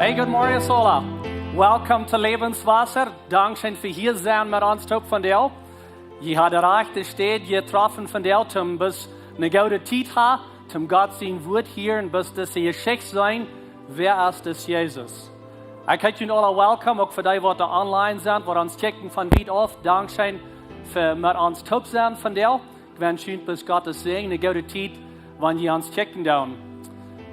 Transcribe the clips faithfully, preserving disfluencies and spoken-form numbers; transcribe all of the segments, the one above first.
Hey, good morning, Sola. Welcome to Lebenswasser. Dankscheen fa hia sennen met ons toop vondoag. Jie haben de rajchte Städ jetroffen vondoag, om bloos eene goode Tiet haben, om Gott sien Wort hieren, bloos dise Jeschicht seenen, wäa es dis Jesus. Ekj heet junt aula welcome, uk fa dee, waut doa online sent, waut ons kjikjen von wiet auf. Dankscheen fa met ons toop sennen vondoag. Ekj wensch junt bloos Gott sien Säajen, eene goode Tiet, wan jie ons kjikjen doonen.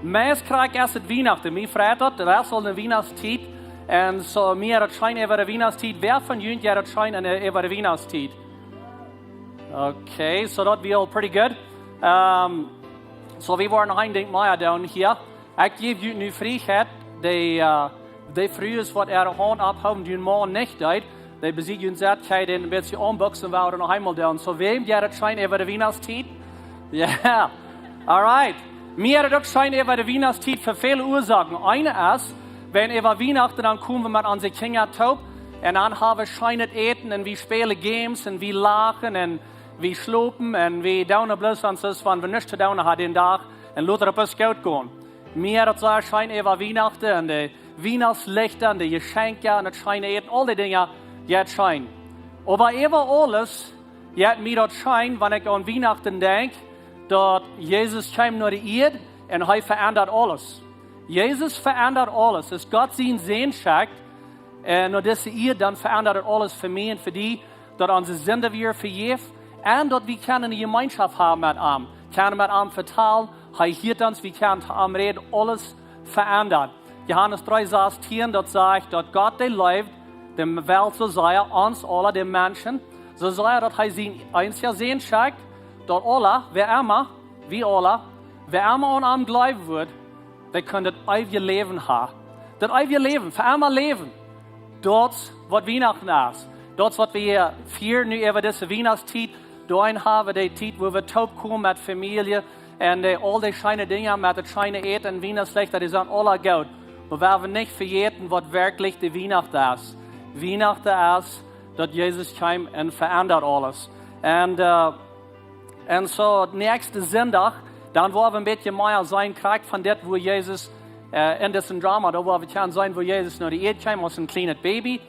Meist krakjt es et Wienachten, mie freit daut, daut es aul eene Wienachtstiet. Un soo, mie jeit daut scheen äwa de Wienachtstiet. Wäa von junt jeit daut scheen äwa de Wienachtstiet? Okay, so that we all pretty good. Um, so, wie woaren noch een Dinkj mea doonen hia. Ekj jäw junt nu Frieheit, dee, äh, dee Frues, waut äare Haunt opphoowen, dee Mana nich deed. Dee besied junt, daut jie dän een bät aunboksen, woaren noch eemol doonen. So, wäm jeit daut scheen äwa de Wienachtstiet? Ja. All right. Mie jeit daut uk scheen äwa de Wienachtstiet fa väle Uasoaken. Eene es, wan äwa Wienachten, dan komen wie met onse Kjinja toop. Un dan haben wie scheenet Äten un wie spälen Games un wie lachen un wie schlopen un wie doonen bloos soo, aus wan wie nuscht to doonen hauden dän Dach un loten daut bloos goot gonen. Mie jeit daut soo scheen äwa Wienachten un de Wienachtslichta un de Jeschenkja un daut scheene Äten, aul dee Dinja, jeit scheen. Oba äwa aules jeit mie daut scheen, wan ekj aun Wienachten denkj, daut Jesus kjeem no de Ieed un hee veendat aules. Jesus veendat aules. Aus Gott sienen Sän schekjt, äh, no dise Ieed, dan veendat et aules fa mie un fa die, daut onse Sinden wieren vejäft un daut wie kjennen eene Jemeenschoft haben met am, kjennen met am vetalen, hee hieet ons, wie kjennen to am räden, aules veendat. Johanes dree sastieen, daut sajcht, daut Gott, dee leeft de Welt soo sea, ons aula, de Menschen, soo sea, daut hee sienen eensja Sän schekjt, daut aula, wäa emma, wie aula, wäa emma aun am jleewen woat, dee kaun daut eewje Läwen haben. Daut eewje Läwen, fa emma läwen. Daut, waut Wienachten es. Daut, waut wie hia fieren nu äwa dise Wienachtstiet, doa haben wie de Tiet, wua wie toopkomen met Famielje un, äh, aul dee scheene Dinja met daut scheene Äten un Wienachtslichta, dee sent aula goot. Oba wie woaren nich vejäten, waut werkjlich de Wienacht es. Wienachten es, daut Jesus kjeem un veendat aules. Un, äh, Un soo, näakjsten Sindach, dan woa wie een bät mea seenen, krakjt von dit, wua Jesus, äh, en disen Drama, doa woa wie kjennen seenen, wua Jesus no de Ieed kjeem aus een kjlienet Baby.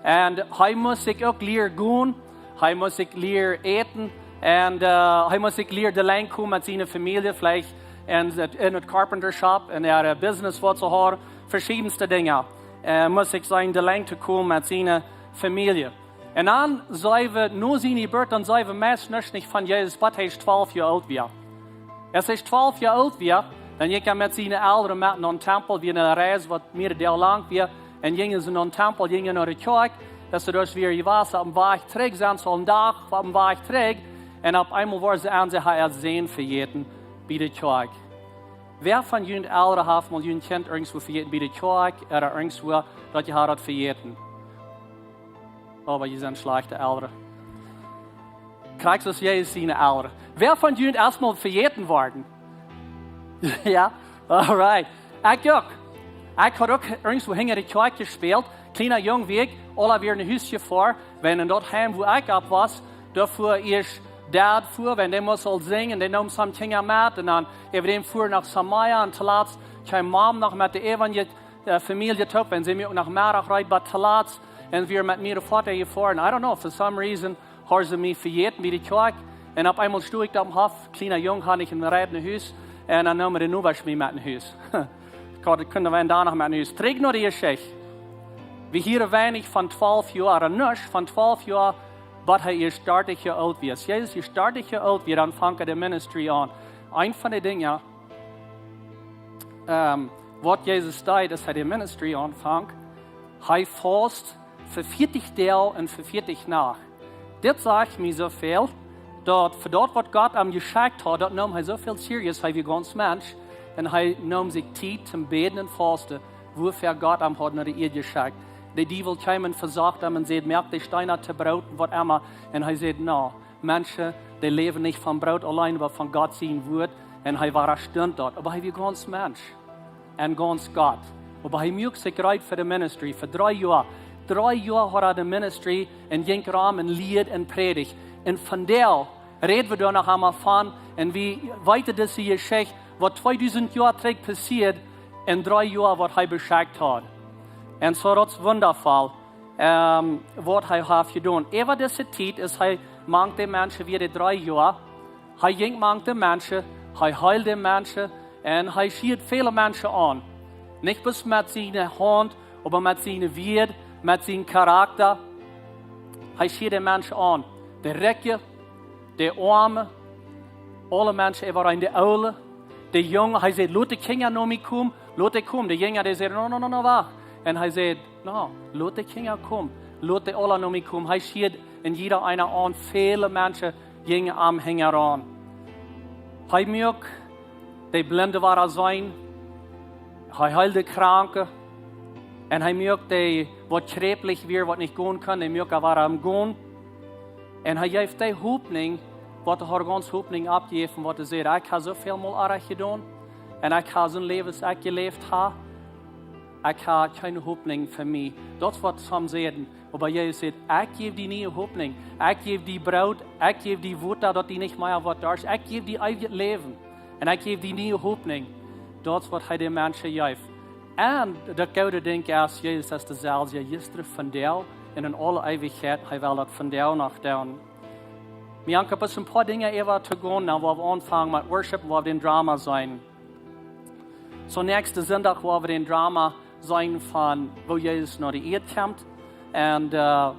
Un hee must sikj uk lieren gonen, hee must sikj lieren äten, un, äh, hee must sikj lieren doa lang komen met siene Famielje, veleicht en, en daut Carpenter Shop, en äare Business, waut see hauden, veschiedne Dinja. Äh, must sikj seenen, doa lang to komen met siene Famielje. Un dan sent wie, no siene Jeburt, dan sent wie meist nuscht nich von Jesus, bat hee twalf Joa oolt wia. Aus hee twalf Joa oolt wia, dan jinkj hee met siene Elren met no dän Tempel, wia eene Reis, waut mearere Doag lang wia, un jinjen see no dän Tempel, jinjen no de Kjoakj, daut see doa wia jewast, opp dän Wajch trigj, sent see aul een Dach opp dän Wajch trigj, un opp eemol woaren see aun, see haben äa Sän vejäten bie de Kjoakj. Wäa von junt Elren haft mol jun Kjint irjentwua vejäten bie de Kjoakj, ooda irjentwua, daut jie haben daut vejäten? Oba jie sent schlajchte Elren. Krakjt soo aus Jesus siene Elren. Wäa von junt es mol vejäten worden? Ja? All right. Ekj uk. Ekj haud uk irjentwua hinja de Kjoakj jespält. Kjliena Jung wia ekj, aula wieren no Hus jefoaren. Wan en daut Heim, wua ekj oppwoss, doa fua ieescht Dad fua, wan dee must aul sinjen, dee neem soone Kjinja met, un dan äwa däm fua ekj no Samaria, un toolatst kjeem Mom noch met de Evange-, äh, Famielje toop, un see muak noch Meddach reed, bat toolatst, un wia met mie de Foto jefoaren. I don't know, for some reason, haud see mie vejäten bie de Kjoakj, un opp eemol stunt ekj doa oppem Hoff, kjliena Jung, haud ekj een Ride no Hus, un dan neem de Nobasch mie met no Hus. Gott, ekj kunn doa noch met no Hus. Trigj no de Jeschicht. Wie hieren weinich von twalf Joa, ooda nuscht von twalf Joa, bat hee ieescht dartich Joa oolt wia. Aus Jesus ieescht dartich Joa oolt wia, dan funk hee de Ministry aun. Eent von de Dinja, ähm, waut Jesus deed, aus hee de Ministry aunfunk, hee faust fa vieetich Doag un fa vieetich Nacht. Dit sajcht mie soo väl, daut fa daut, waut Gott am jeschekjt haud, daut neem hee soo väl serious, hee wia gaunz Mensch, un hee neem sikj Tiet toom bäden un fausten, wuafäa Gott am haud no de Ieed jeschekjt. De Diewel kjeem un vesocht am un säd: "Moak de Steena to Broot," waut emma. Un hee säd: "No, Menschen, dee läwen nich von Broot auleen, oba von Gott sien Wort." Un hee wia, stunt doa. Oba hee wia gaunz Mensch un gaunz Gott. Oba hee muak sikj reed fa de Ministry, fa dree Joa. Dree Joa haud hee de Ministry un jinkj rom un lieed un prädicht. Un vondoag räd wie doa noch emol von, un wie weeten dise Jeschicht, waut tweedusent Joa trigj passieed, en dree Joa, waut hee beschekjt haud. Un soo daut es wundafoll, ähm, waut hee haft jedonen. Äwa dise Tiet es hee mank de Menschen wia, de dree Joa. Hee jinkj mank de Menschen, hee heeld de Menschen un hee schieed väle Menschen aun. Nich bloos met siene Haunt, oba met siene Wieed, met sienen Charakta. Hee schieed de Menschen aun. De Rikje, de Oame, aule Menschen äwareen, de Oole, de Junge. Hee säd: "Lot de Kjinja no mie komen, lot dee komen." De Jinja, dee säden: "No, no, no, no, wacht." Un hee säd: "No, lot de Kjinja komen, lot dee aula no mie komen." Hee schieed en jieda eena aun, väle Menschen jinjen am hinjaraun. Hee muak de Blinde wada seenen, hee heeld de Kranke, un hee muak dee, waut kjräplich wia, waut nich gonen kunn, hee muak wada am gonen. Un hee jeef dee Hopninj, waut de Harr gaunz Hopninj aufjeef, waut hee säd: "Ekj hab soo väl mol oajch jedonen, un ekj hab soon Läwen aus ekj jeläft hab, ekj hab kjeene Hopninj fa mie." Daut es waut see säden. Oba Jesus säd: "Ekj jäw die niee Hopninj, ekj jäw die Broot, ekj jäw die Wota, daut die nich mea woat darschten, ekj jäw die eewjet Läwen, un ekj jäw die niee Hopninj." Daut es waut hee de Menschen jeef. Un daut goode Dinkj es, Jesus es deselwja jistren, vondoag un en aule Eewichkjeit. Hee well daut vondoag noch doonen. Wie haben bloos een poa Dinja äwa to gonen, dan woa wie aunfangen met Worship, woa wie dän Drama seenen. Soo, näakjsten Sindach woa wie dän Drama seenen von woo Jesus no de Ieed kjemt. Un, äh,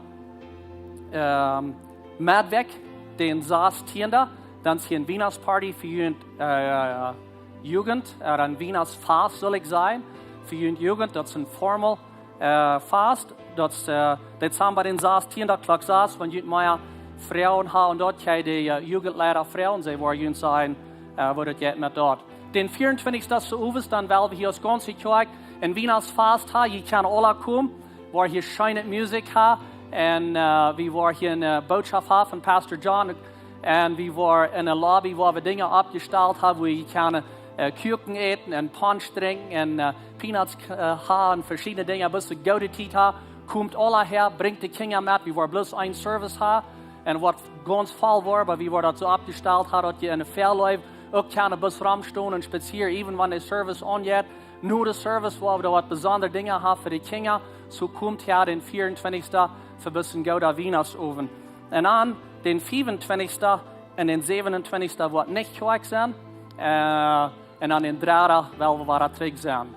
ähm, Medwäakj, dän sastieenden, dan es hia eene Wienachtsparty fa junt, äh, Jugend, äh, een Wienachtsfast, saul ekj sajen, fa junt Jugend. Daut es een formal, äh, Fast. Daut es, äh, dee sent bie dän sastieenden, Klock sas, wan junt mea Froagen haben, daut jie de, äh, Jugendleida froagen, see woaren junt sajen, äh, woo daut jeit met daut. Dän vieauntwintichsten es owes, dan well wie hia aus gaunze Kjoakj een Wienachtsfast haben. Jie kjennen aula komen. Woaren hia scheene Musikj haben. Un, äh, wie woaren hia eene, äh, Bootschoft haben von Pastor John. Un wie woaren en de Lobby, woa wie Dinja oppjestalt haben, woo jie kjennen, äh, Kuaken äten un Punsch drinkjen un, äh, Peanuts, äh, haben, veschiedne Dinja, bloos eene goode Tiet haben. Komt aula häa, brinjt de Kjinja met. Wie woaren bloos een Service haben. Un waut gaunz voll woat, oba wie woaren daut soo oppjestalt haben, daut jie en de Väaleew uk kjennen bloos romstonen un spazieren, even wan de Service aunjeit. No de Service woa wie doa waut besondre Dinja haben fa de Kjinja. Soo komt häa dän vieauntwintichsten fa bloos een gooden Wienachtsowen. Un dan dän fiefuntwintichsten un dän säwenuntwintichsten woat nich Kjoakj sennen. Äh, un dan dän dredden well wie wada trigj sennen.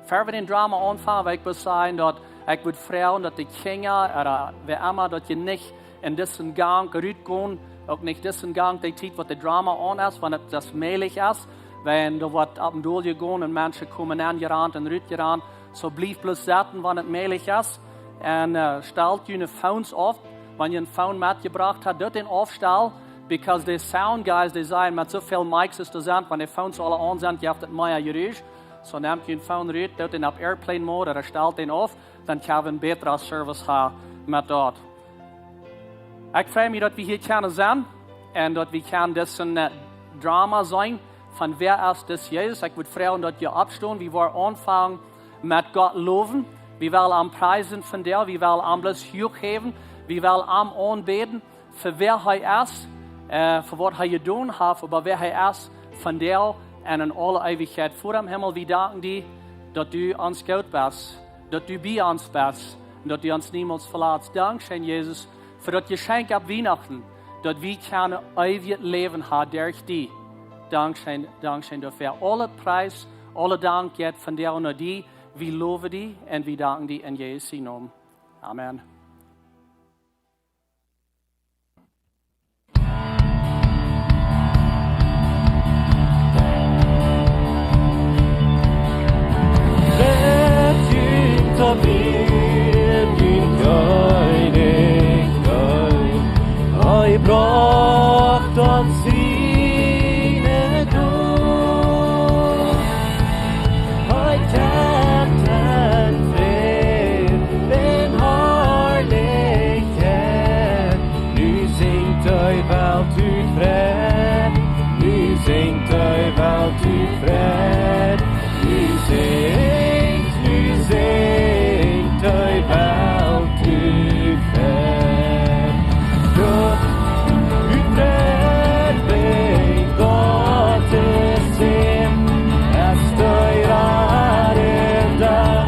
Ver wie dän Drama aunfangen, well ekj bloos sajen, daut ekj wudd froagen, daut de Kjinja, ooda wäa emma, daut jie nich en disen Gang rutgonen, uk nich disen Gang, de Tiet waut de Drama aun es, wan et daut mäajlich es, wan doa woat opp un dol jegonen un Menschen komen aunjerant un rutjerant. Soo bliewt bloos setten, wan et mäajlich es. Un, äh, stalt june Phones auf, wan jie een Phone metjebrocht haben, doot dän aufstalen, because de sound guys, dee sajen, met soo väl Mics aus doa sent, wan de Phones aula aun sent, jeft et mea Jerusch. Soo nemt jun Phone rut, doot dän opp Airplane Mode ooda stalt dän auf, dan kjenn wie een bätren Service haben met daut. Ekj frei mie, daut wie hia kjennen sennen un daut wie kjennen disen, äh, Drama seenen von wäa es dis Jesus. Ekj wudd froagen, daut jie oppstonen. Wie woaren aunfangen met Gott lowen. Wie wellen am priesen vondoag. Wie wellen am bloos huach häwen. Wie wellen am aunbäden fa wäa hee es, äh, fa waut hee jedonen haft, oba wäa hee es vondoag un en aule Eewichkjeit. Voda em Himmel, wie danken die, daut du ons goot best, daut du bie ons best un daut du ons niemols velatst. Dankscheen, Jesus, fa daut Jeschenkj opp Wienachten, daut wie kjennen eewjet Läwen haben derch die. Dankscheen, dankscheen doafäa. Aule Pries, aule Dank jeit vondoag no die. Wie lowen die un wie danken die en Jesus sienen Nomen. Amen. Let junt daut wia, jun Kjennichs, hee brocht ons siene Doot. Hee kjemt en Fräd, en Harlichkjeit. Nu sinjt de Welt ut Fräd, nu sinjt de Welt ut Fräd, nu sinjt, nu sinjt de Welt ut Fräd. Gott, ut Fräd, Gott es Sän, es de Rade da.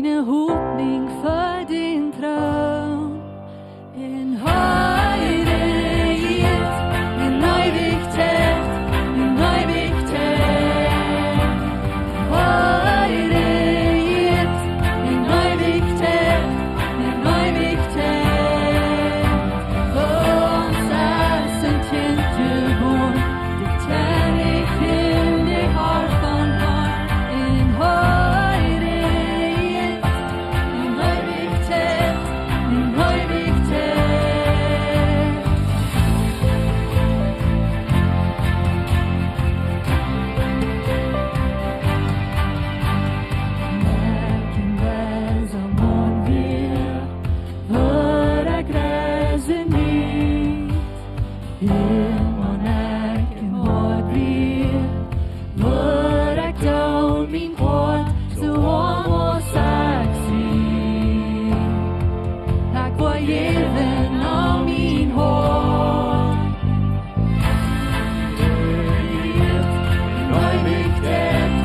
Hopninj fa dän Troon. En Heiligkjeit, en Eiwichkjeit, en Eiwichkjeit. Heiligkjeit, en Eiwichkjeit, en Eiwichkjeit. Ons es een Kjint jebuaren, de Kjennich un de Har von Harn. En Heiligkjeit, en Eiwichkjeit, en Eiwichkjeit. Ekj en beesa Maun wia, wort ekj resigniet. Un wan ekj en Hoad wia, wort ekj doa mien Hoat soo oam aus ekj sie. Ekj woa jäwen aun mien Hoat. En Eiwichkjeit,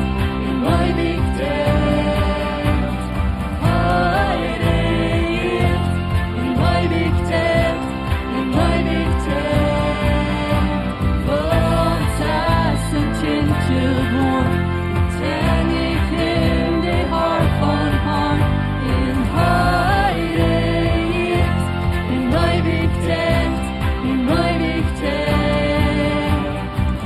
en Eiwichkjeit. Heiligkjeit, en Eiwichkjeit, en Eiwichkjeit. Ons es een Kjint jebuaren, de Kjennich un de Har von Harn. En Heiligkjeit, en Eiwichkjeit, en Eiwichkjeit.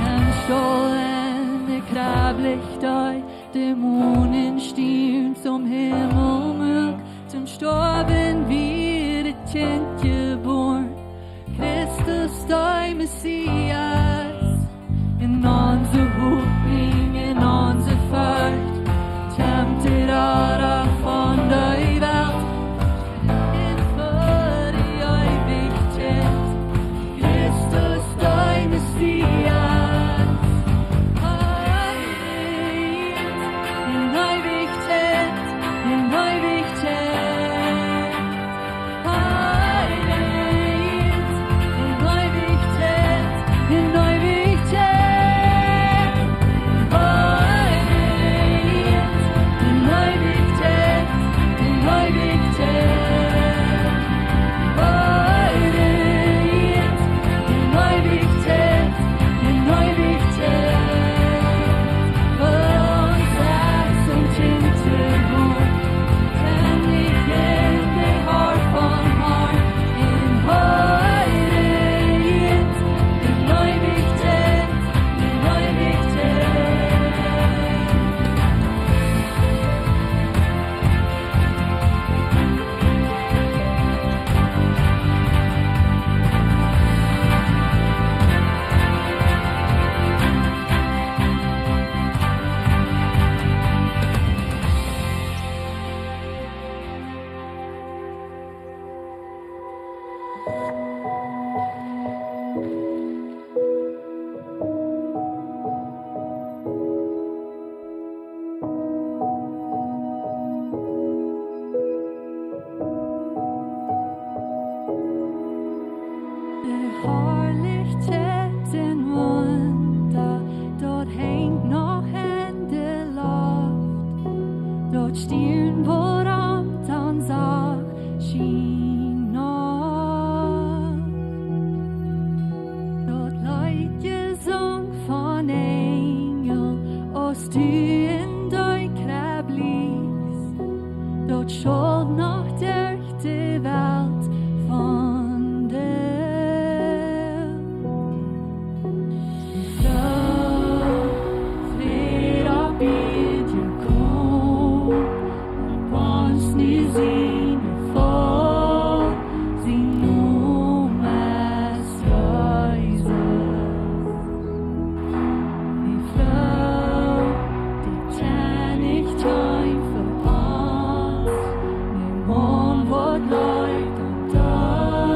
Em Schaul en de Krabblichkjeit, de Moon stient aum Himmel muak, toom stoawen wia daut Kjint jebuaren, Christus de Messias. En onse Hopninj, en onse Forcht, kjemt de Rada von de Welt. En fa de Eiwichkjeit, Christus de Messias. Heiligkjeit, en Eiwichkjeit, en Eiwichkjeit. Heiligkjeit, en Eiwichkjeit, en Eiwichkjeit. Heiligkjeit, en Eiwichkjeit, en Eiwichkjeit. Heiligkjeit, en Eiwichkjeit, en Eiwichkjeit. Ons es een Kjint jebuaren, de Kjennich un de Har von Harn. En Heiligkjeit, en Eiwichkjeit, en Eiwichkjeit. De Harlichkjeit un Wunda, daut henjt noch en de Loft, daut Stiernwort aum Dach schient noch. Daut Leet jesungen von Enjel, aus du en de Krebb lichst, daut schault noch derch de Welt vondoag. Soo, Fräd opp Ieed jekomen, opp ons nu sien Volkj, sien Nomen es Jesus. Nu Fru, dee kjennen nich fa ons, nu Maun, waut leeft aun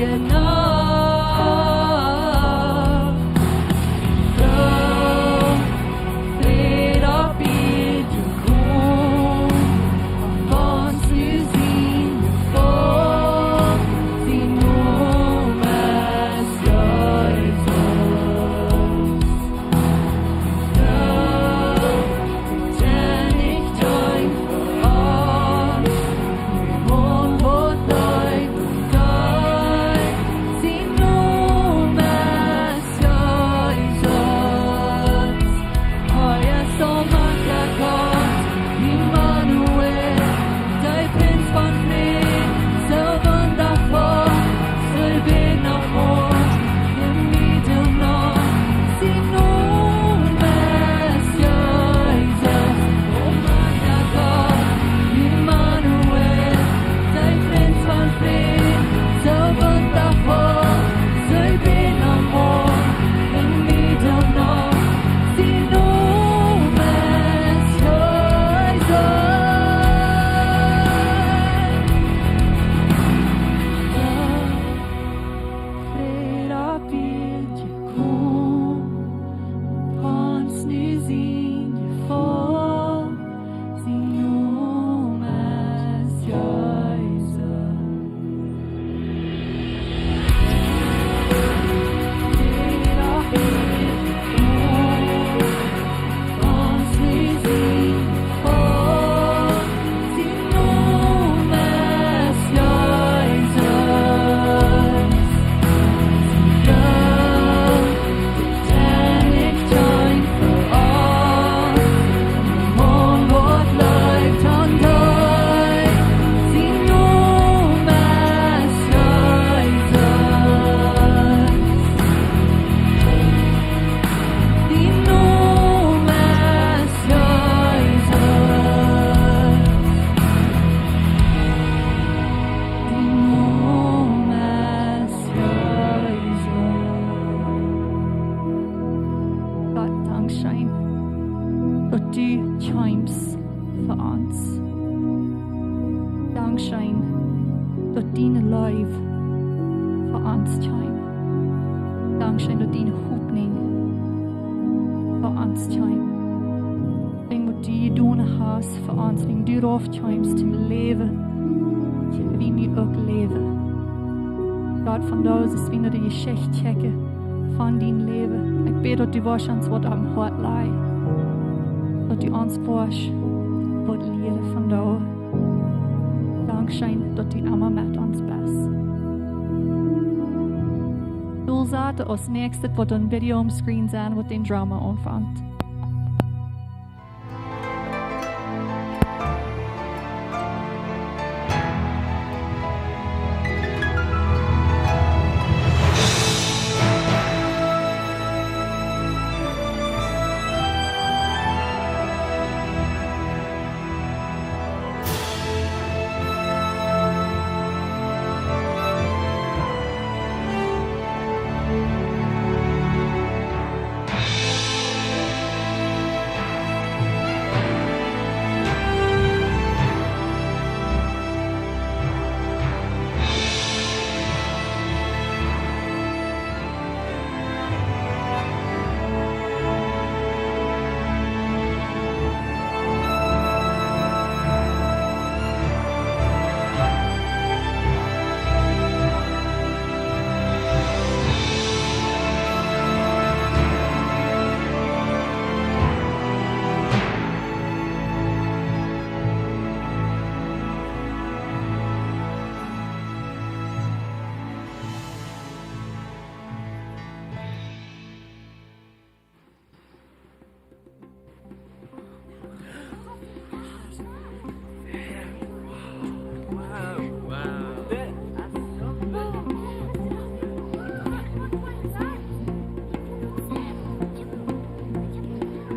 Genau. So, Fred opp Ieed jekomen, ons nu sien Volkj, sien Nomen es Jesus. Gott, dankscheen, daut du kjeemst fa ons. Dankscheen, daut diene Leew fa ons kjeem. Dankscheen, daut diene Hopninj fa ons kjeem. Wäajen waut du jedonen hast fa ons, wäajen du rauf kjeemst toom läwen, wie nu uk läwen. Gott, vondoag es wie no de Jeschicht kjikjen von dien Läwen. Ekj bäd, daut du woascht ons waut opp daut Hoat lajen, daut du ons woascht waut lieren vondoag. Dankscheen, daut du emma met ons best. Dol saten aus näakjstet woat een Video aum Screen sennen, waut dän Drummer aunfangt.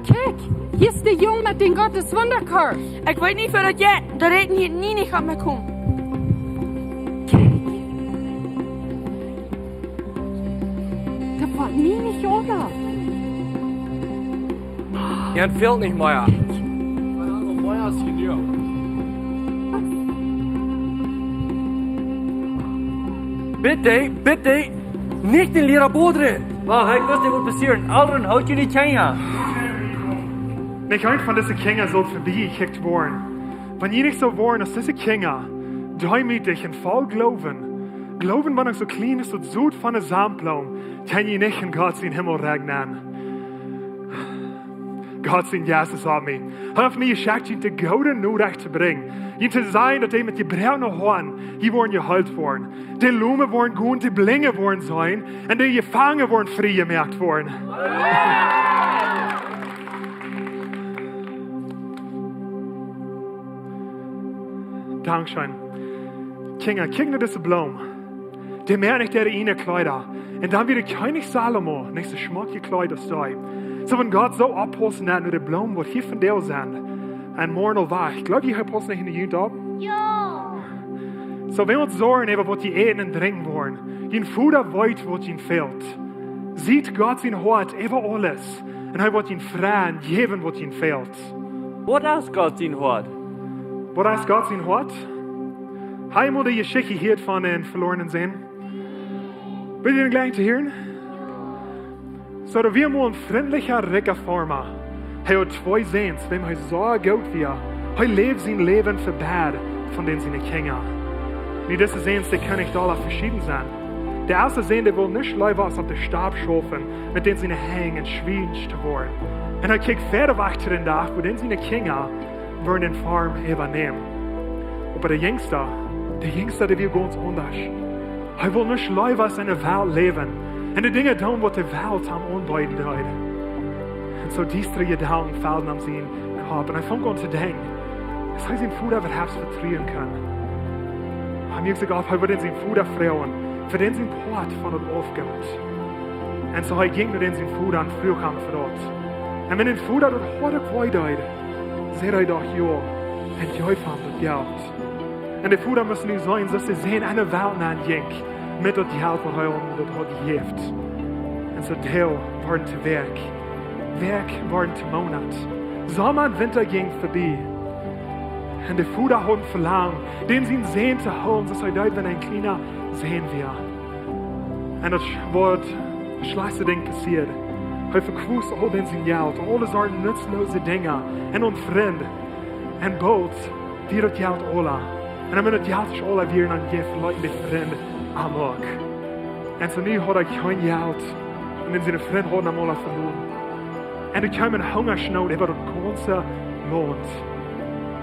Kjikj, hia es de Jung met dän Gottes Wundakorf. Ekj weet nich, woo daut jeit. Doa räakjnen hia nie nich opp mie komen. Kjikj. Daut woat nie nich oba. Jie fält nich mea. Mea es jenuach. Bitte, bitte, nich dän Liera bodren. Wow, hey, waut woat passieren? Elren, hoolt june Kjinja. Nich eent von dise Kjinja saul verbie jekjikjt woaren. Wan jie nich soo woaren aus dise Kjinja, deemootich un voll Gloowen, Gloowen, wan uk soo kjlien aus daut Sot von ne Samtbloom, kjenn jie nich en Gott sien Himmelrikj nenn. Gott sien Jeist es opp mie. Hee haft mie jeschekjt, junt de goode Norecht to brinjen. Junt to sajen, daut dee met jebroakne Hoaten, dee woaren jeheelt woaren. De Lome woaren gonen, de Blinje woaren seenen un de Jefangne woaren frie jemoakt woaren. Dankscheen. Kjinja, kjikj no dise Bloom. Dee moakt nich äare ieejne Kjleeda. Un dan wia de Kjennich Salomo nich soo schmock jekjleet aus dee. Soo, wan Gott soo oppaussen deit no de Bloomen, waut hia vondoag sent, un morjen aul wajch, jleew jie, hee pausst nich no junt opp? Jo. Soo, wan wie ons sorjen äwa waut wie äten un drinkjen woaren, jun Voda weet, waut junt fält. Sitt Gott sien Hoat äwa aules, un hee woat junt frie jäwen, waut junt fält. Waut es Gott sien Hoat? Waut es Gott sien Hoat? Hab jie mol de Jeschicht jehieet von dän velornen Sän? Well jie jlikj to hieren? Soo, doa wia mol een frintlicha, rikja Farma. Hee haud twee Säns, wäm hee sea goot wia. Hee läwd sien Läwen fa beid von dän siene Kjinja. Nu, dise Säns, dee kunnen nich aula veschieden sennen. De ieeschte Sän, dee wull nuscht leewa aus opp de Stap schaufen, met dän siene Henj schwiensch to woaren. Un hee kjikjt wieda wajch to dän Dach, wua dän siene Kjinja wudden de Farm äwanämen. Oba de Jinjsta, de Jinjsta, dee wia gaunz aundasch. Hee wull nuscht leewa aus en de Welt läwen un de Dinja doonen, waut de Welt am aunbeeden deed. Un soo diestre Jedanken felden am sien Kopp. Un hee funk aun to denkjen, aus hee sienen Voda äwahaupt vetruen kunn. Hee muak sikj opp, hee wudd sien Voda froagen fa dän sien Poat von daut Aufgoot. Un soo hee jinkj no dän sien Voda un fruach am fa daut. Un wan dän Voda daut hoat wee deed, säd hee doch jo un jeef am daut Jelt. Un de Voda must nu seenen, soo aus de Sän enne Welt nenn jinkj, met daut Jelt, waut hee am daut haud jejäft. Un soo Doag worden to Wäakj, Wäakj worden to Moonat. Somma un Winta jinkj verbie. Un de Voda haud een Velangen, dän sienen Sän to hoolen, soo aus hee deed, wan hee een kjliena Sän wia. Un daut sch-, waut schlajchtste Dinkj passieed. Hee vekwast aul dän sien Jelt, aule Sorten nutzloose Dinja, un aun Frind. Un boolt wia daut Jelt aula. Un wan daut Jelt aula wia, dan jeef, leeten de Frind am uk. Un soo nu haud hee kjeen Jelt. Un dän siene Frind hauden am aula veloaren. Un doa kjeem een Hungasnoot äwa daut gaunze Launt.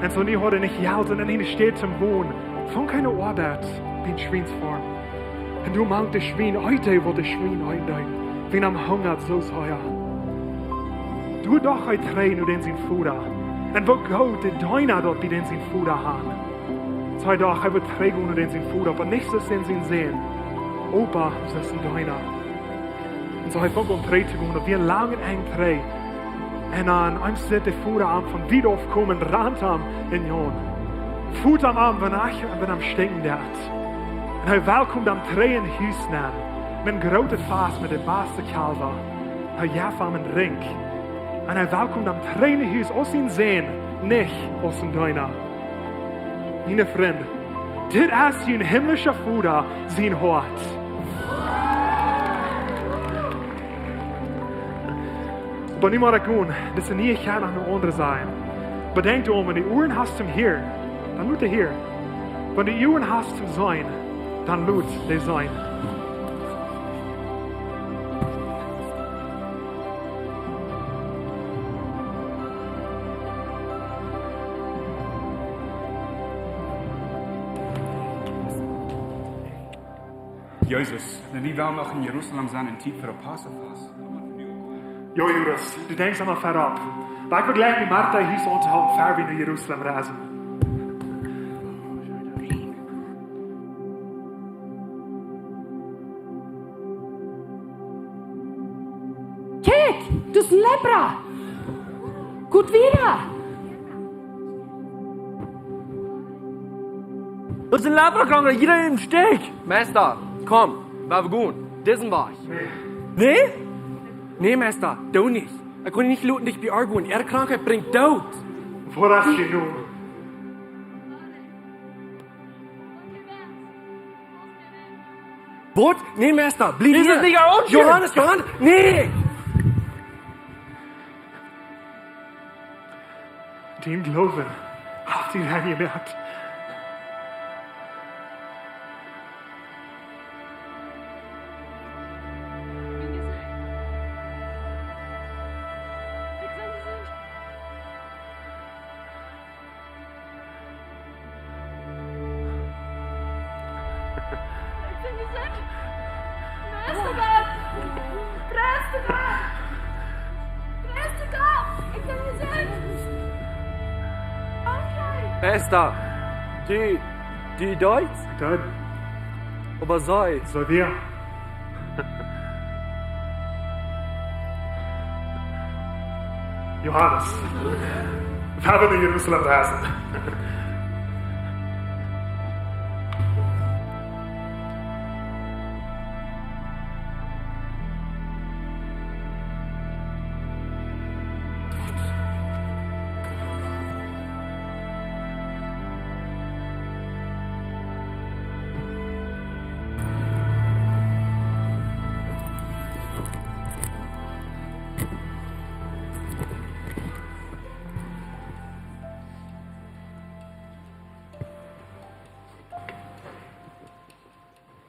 Un soo nu haud hee nich Jelt un nich Städ toom wonen. Funk kjeene Oabeit bie de Schwiensfarm. Un doa mank de Schwien, eet hee, waut de Schwien eeten deeden, wiels am hungad soo sea. Doa docht hee trigj no dän sien Voda. Un woo goot de Deena daut bie dän sien Voda hauden. Soo hee docht, hee wudd trigj gonen no dän sien Voda, oba nich soo aus dän sien Sän, oba soo aus een Deena. Un soo hee funk aun trigj to gonen, daut wia een langen Enj trigj. Un dan, eemol sitt de Voda am von wiet auf komen, rant am enjewoa. Fot am aun, wan hee, wan am stinkjen deed. Un hee welkoomd am trigj en Hus nenn, met een grootet Fast met de baste Kjalwa. Hee jeef am een Drinkj. Un hee welkoomd am trigj en Hus aus sien Sän, nich aus een Deena. Miene Frind, dit es jun himmlischa Voda sien Hoat. Oba nu mott ekj gonen, dit es nich hia noch een aundra Sach. Oba denkj doaraun, wan du Uaren hast toom hieren, dan lot dee hieren. Wan du Uaren hast toom seenen, dan lot dee seenen. Jesus, nu wie wellen noch en Jerusalem sennen en Tiet fa de Passafast. Jo, Judas, du denkjst emma wieda. Oba ekj well jlikj mie Martha hia auntohoolen, ea wie no Jerusalem reisen. Kjikj, daut es een Lepra! Krakjt wieda! Daut es een Leprakranka, hia em Stekj! Meista, komm, wie gonen. Disen Wajch. Nä? Nä, Meista, doo nich. Ekj kaun nich loten, daut ekj bie ar gonen. Äare Krankheit brinjt Doot. Wua es hee nu? Waut? Nä, Meista, bliew hia. Johanes, Johanes, nä! Dien Gloowen haft die rein jemoakt. Ekj sie jesunt. Pries Gott. Pries Gott. Pries Gott. Ekj sie jesunt. Okay. Esta, du, du deist? Oba soo. Soo wia. Johanes, wie haben en Jerusalem jewast.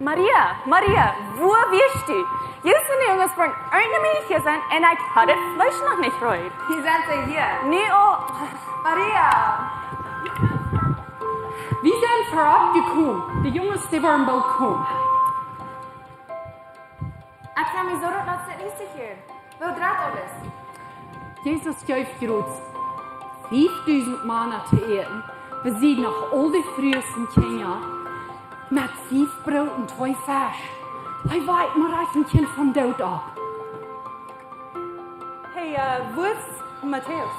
Maria, Maria, wua wieescht du? Jie sent de Junges von Erna Mädchen sent un ekj haud daut Fleesch noch nich reed. Hia sent see, hia. Nu aul. Maria! Wie sent verropt jekomen. De Junges, dee woaren boolt komen. Ekj feel mie soo rot aus daut nich sicher. Woo dreit aules? Jesus jeef jrods fiefdusent Mana to äten, besied noch aul de Frues un Kjinja, met fief Broot un twee Fesch. Hee wakt mau rajcht een Kjint vom Doot opp. Hey, äh, wua es Matäus?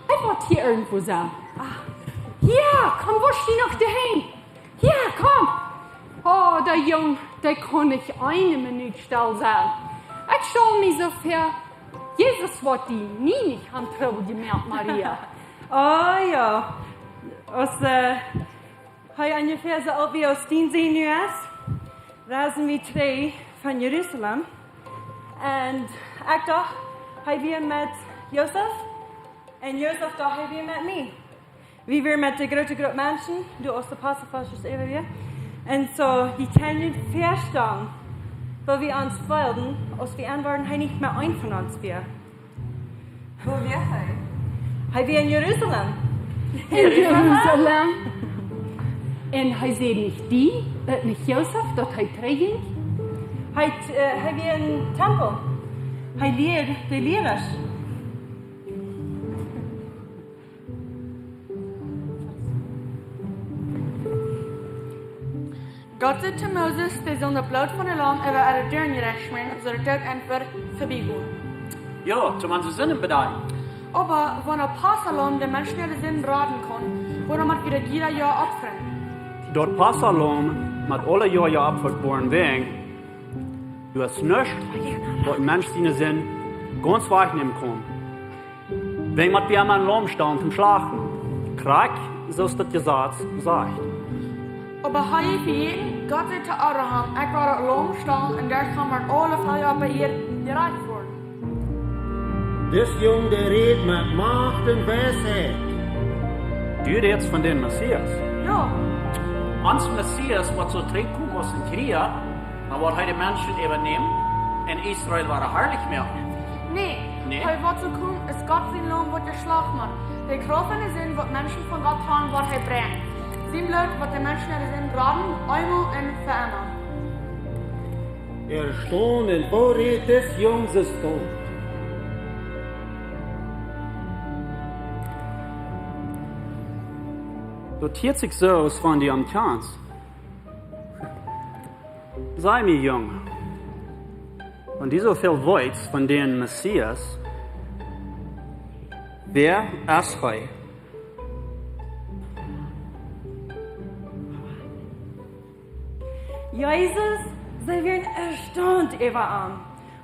Hee woat hia irjentwua sennen. Ah, hia, komm, woa es noch de Henj? Hia, komm! Oh, dee Jung, dee kaun nich eene Minut stell sennen. Ekj stal mie soo väa, Jesus woat die nie nich aun Trubbel jemoakt, Maria. Oh jo, aus, äh, hee onjefäa soo oolt wia aus dien Sän nu es, reisden wie trigj von Jerusalem. Un ekj docht, hee wia met Josef, un Josef docht, hee wia met mie. Wie wieren met de groote Grupp Menschen, doa aus de Apostelfesch äwa wia. Un soo, jie kjennen junt väastalen, woo wie ons feelden, aus wie enwoaren, hee nich mea eent von ons wia. Wua wia hee? Hee wia en Jerusalem. En Jerusalem. Un hee säd nich die, uk nich Josef, daut hee trigj jinkj? Hee, äh, hee wia em Tempel. Hee lieed de Lierasch. Gott säd to Moses, dee sull daut Bloot von daut Laum äwa äare Däaren jerecht schmieren, soo daut daut Enjst wudd vebie gonen. Jo, toom onse Sinden bedeien. Oba wan daut Passalaum de Menschen äare Sinden raden kaun, wuarom mott wie daut jieda Joa opfren? Daut Passalaum mott aule Joa jeopfat woaren, wäajen doa es nuscht, waut een Mensch siene Sind gaunz wajchnämen kaun. Wäajen mott wie emma een Laum stalen toom Schlachten. Krakjt soo aus daut Jesaz sajcht. Oba hee jeft to vejeeten, Gott säd to Abraham: Ekj woa daut Laum stalen un doaderch woaren aule Velkja oppe Ieed jerajcht woaren. Dis Jung, dee rät met Macht un Weisheit. Du rätst von dän Messias? Jo. Ons Messias, waut saul trigjkomen aus een Kjrieja, dan woat hee de Menschen äwanämen un Israel wada harlich moaken. Nä. Nä? Hee woat soo komen aus Gott sien Laum, waut jeschlacht woat. De Krauft von de Sind, waut Menschen von Gott han, woat hee brinjen. Sien Bloot woat de Menschen äare Sind raden, eemol un fa emma. Erstaunt, woo rät dis Jung soo doot? Daut hieet sikj soo aus wan du am kjanst. Saj mie, Jung, wan du soo väl weetst von dän Messias, wäa es hee? Jesus, see wieren erstaunt äwa am.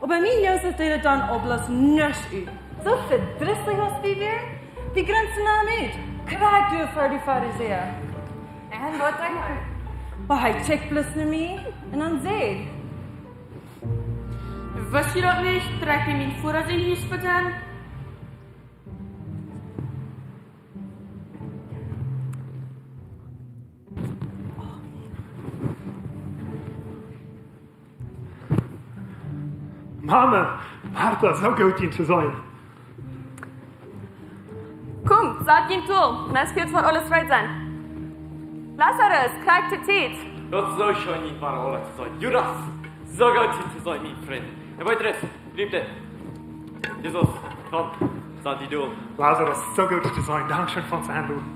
Oba mie, Josef, deed daut dan uk bloos nuscht ut. Soo vedrisslich aus wie wieren, wie grinsten am ut. Krakjt doa ver de Farisäa. Un waut deed hee? Oba hee kjikjt bloos no mie un dan säd: Wist jie daut nich, daut ekj en mien Voda sien Hus bie sie? Mama, Marta, soo goot, die to seenen. Komt, sat junt too, un et woat aules reed sennen. Lazarus, kjikj de Tiet. Daut es soo scheen, junt wada aula to seenen. Judas, soo goot, die to seenen, mien Frint. Un wieda, Liebde. Jesus, komm, sat die doa. Lazarus, soo goot, die to seenen. Dankscheen fa ons Enloden.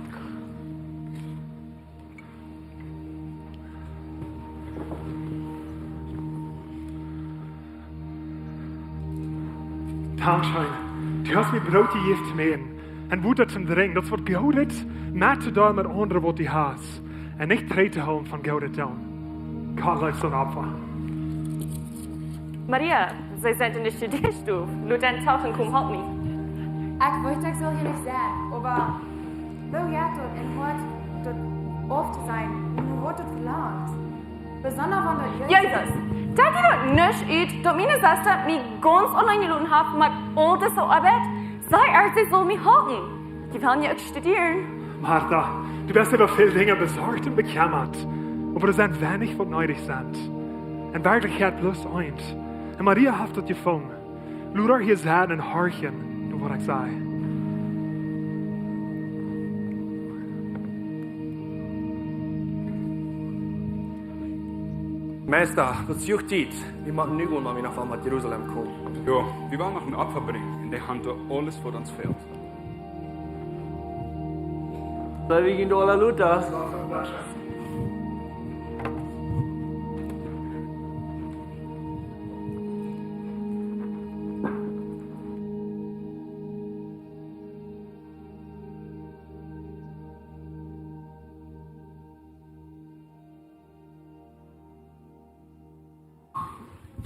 Dankscheen. Du hast mie Broot jejäft toom äten un Wota toom drinkjen. Daut es waut Goodet, met to deelen met aundre waut du hast. Un nich trigj to hoolen von Goodet doonen. Gott leeft soon Opfa. Maria, see sent en de Studiestow. Lot an Tauchen komen, halp mie. Ekj weet, ekj saul hia nich sennen, oba woo jeit daut, en Hoat daut auf to sennen, un woo woat daut velangt? Besonda wan daut Jesus, daut deit daut nich ut, daut miene Sesta mie gaunz auleen jeloten haft met aul dise Oabeit, see ea, see saul mie halpen. Dee well je uk studieren. Marta, du best äwa väl Dinja besorcht un bekjemmat, oba doa sent weinich waut needich sent. En Werkjlichkjeit bloos eent. Un Maria haft daut jefungen. Lot ar hia sennen un horchen no waut ekj saj. Meista, daut es huach Tiet. Wie motten nu gonen, wan wie noch wellen no Jerusalem komen. Jo, wie wellen noch een Opfa brinjen, un dee han doa aules waut ons fält. Soo wie en Dollar Luther.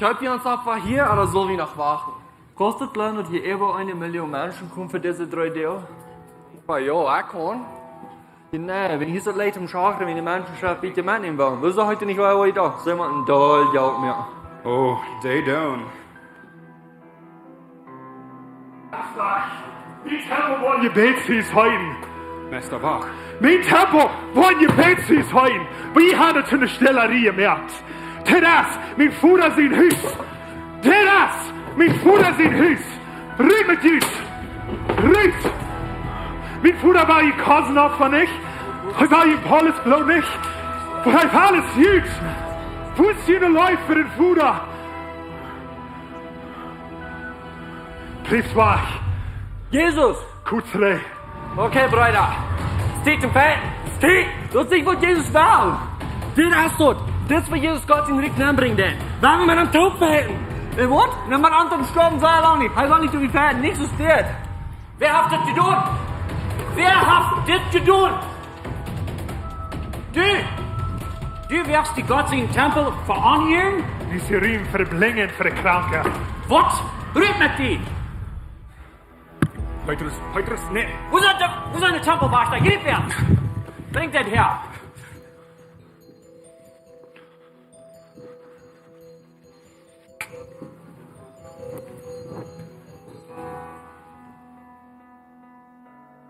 Kjeep wie ons Opfa hia, ooda sell wie noch wachten? Kaust du daut jleewen, daut hia äwa eene Million Menschen komen fa dise dree Doag? Oba jo, ekj kaun. Jo, nä, wan hia soo Lied om schakren, wan de Menschen soo een bät metnämen wellen. Woo soo heet nich wada, woo daut? See motten doll Jelt moaken. Oh, dee doonen. Mien Tempel woat een Jebädshus sennen. Meista, wacht. Mien Tempel woat een Jebädshus sennen. Wie haben daut en de Stellerie jemoakt. Dit es mien Voda sien Hus. Dit es mien Voda sien Hus. Rut met junt. Rut. Mien Voda well jun Kozenow nich. Hee well jun Paulus Bloot nich. Oba hee well aules junt. Woo es june Leew fa dän Voda? Bliewt wajch. Jesus! Kutz ree. Okay, Breeda. Stit em Feld. Stit! Daut es nich waut Jesus well. Dit es daut. Dit es waut Jesus Gott sien Rikj nenbrinjen deit. Wan wie met am toop fajchten. Un waut? Wan wie met am toop stoawen, saj ekj nich. Hee well nich, daut wie fajchten. Nich soo steit. Wäa haft dit jedonen? Wäa haft dit jedonen? Du, du woascht dee Gott sien Tempel ve'onieren? Dee es jerumt fa de Blinje, fa de Kranke. Waut? Rut met die! Petrus, Petrus, nä. Wua es de, wua es de Tempelwajchta? Jriep am! Brinj dän häa!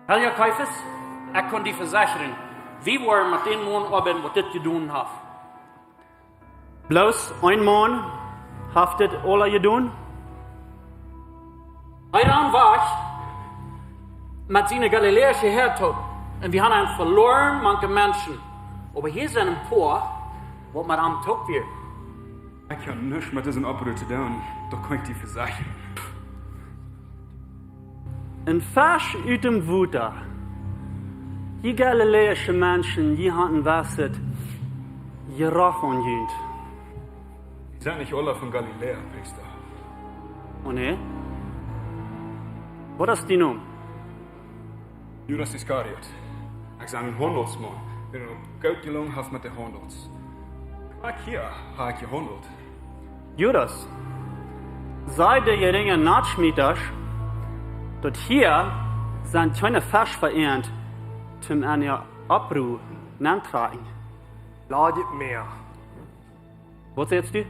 Heilja Keifas, ekj kaun die vesechren, wie woaren met dän Maun oabeiden, waut dit jedonen haft. Bloos een Maun haft dit aula jedonen. Hee rand wajch met siene galiläische Häad toop, un wie haben am veloaren mank de Menschen. Oba hia sent een poa, waut met am toop wieren. Ekj hab nuscht met disen Opprua to doonen, daut kaun ekj die vesechren. Een Fesch ut däm Wota. Jie galiläische Menschen, jie haben waut jerocht aun junt. Wie sent nich aula von Galiläa, Priesta. Oh nä? Waut es dien Nomen? Judas Iskariot. Ekj sie een Haundelsmaun, dee daut goot jelungen haft met de Haundels. Krakjt hia hab ekj jehaundelt. Judas, saj de jerinje Nachtschmietasch, daut hia sent kjeene Fesch fa an, toom en äa Opprua nenntrakjen. Ladich Mäa. Waut sajchst du?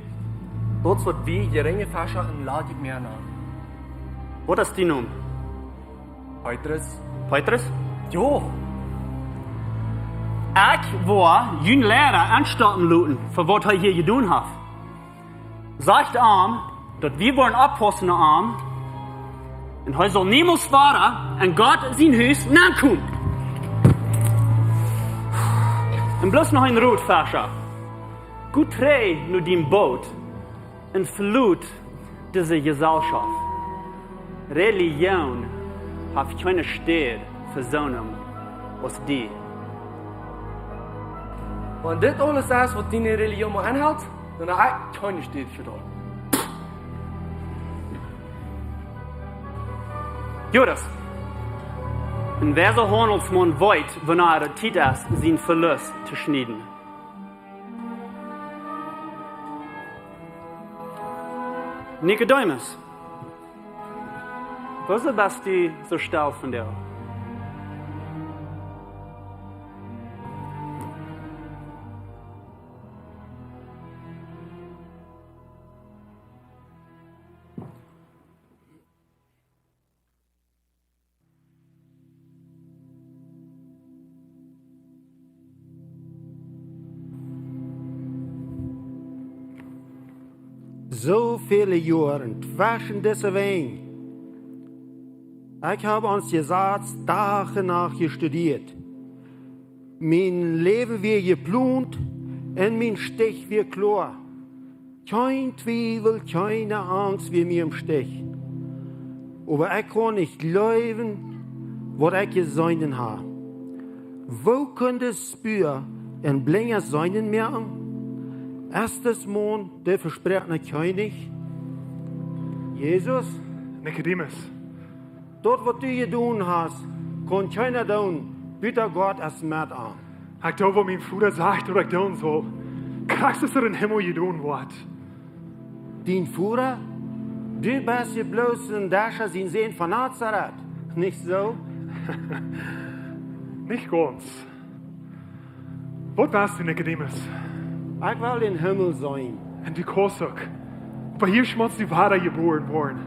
Daut waut wie jerinje Fescha een ladich Mäa nanen. Waut es dien Nomen? Petrus. Petrus? Jo. Ekj woa jun Liera aunstoppen loten fa waut hee hia jedonen haft. Sajcht am, daut wie woaren oppaussen no am, un hee saul niemols wada en Gott sien Hus nenkomen. Un bloos noch een Rot, Fescha. Go trigj no dien Boot un veloot dise Jeselschoft. Relijoon haft kjeene Städ fa soone aus die. Wan dit aules es waut diene Relijoon mau enhelt, dan hab ekj kjeene Städ fa daut. Judas, un wäa soo Haundelsmaun weet, wanea daut Tiet es, sienen Velust to schnieden? Nikodemus, wuarom best du soo stell vondoag? Soo väle Joaren tweschen dise Wenj. Ekj hab ons Jesaz Dach un Nacht jestudieet. Mien Läwen wia jeplont un mien Stich wia kloa. Kjeen Twiewel, kjeene Angst wia mie em Stich. Oba ekj kunn nich jleewen, waut ekj jeseenen hab. Woo kunn de Spua een Blinja seenen moaken? Es dis Maun de vesproakne Kjennich? Jesus? Nikodemus. Daut waut du jedonen hast, kaun kjeena doonen, buta Gott es met am. Ekj doo waut mien Voda sajcht daut ekj doonen saul. Krakjt soo aus daut em Himmel jedonen woat. Dien Voda? Du best je bloos een Dascha sien Sän von Nazaret, nich soo? Nich gaunz. Waut west du, Nikodemus? Ekj well dän Himmel seenen. Un du kaust uk. Oba hia motst du wada jebuaren woaren.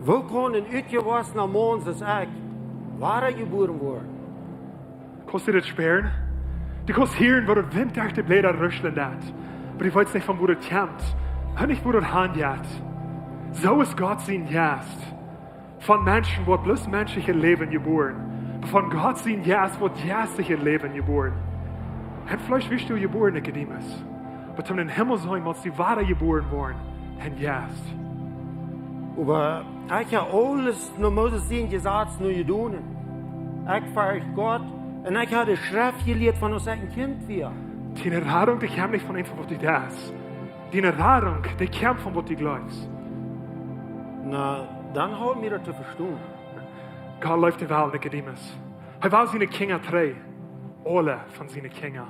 Woo kaun een utjewossna Maun soo aus ekj wada jebuaren woaren? Kaust du dit spieren? Du kaust hieren, woo de Wint derch de Bläda ruschlen deit. Oba du weetst nich, von wua daut kjemt. Un nich, wua daut han jeit. Soo es Gott sien Jeist. Von Menschen woat bloos menschlichet Läwen jebuaren. Oba von Gott sien Jeist woat jeistlichet Läwen jebuaren. Em Fleesch west du jebuaren, Nikodemus. Oba toom em Himmel seenen, motst du wada jebuaren woaren em Jeist. Oba ekj hab aules no Moses sien Jesaz no jedonen. Ekj fercht Gott un ekj hab de Schreft jelieet von aus ekj een Kjint wia. Diene Radunk, dee kjemt nich von eent waut du deist. Diene Radunk, dee kjemt von waut du jleefst. Na, dan haud mie daut to vestonen. Gott leeft de Welt, Nikodemus. Hee well siene Kjinja trigj. Aule von siene Kjinja.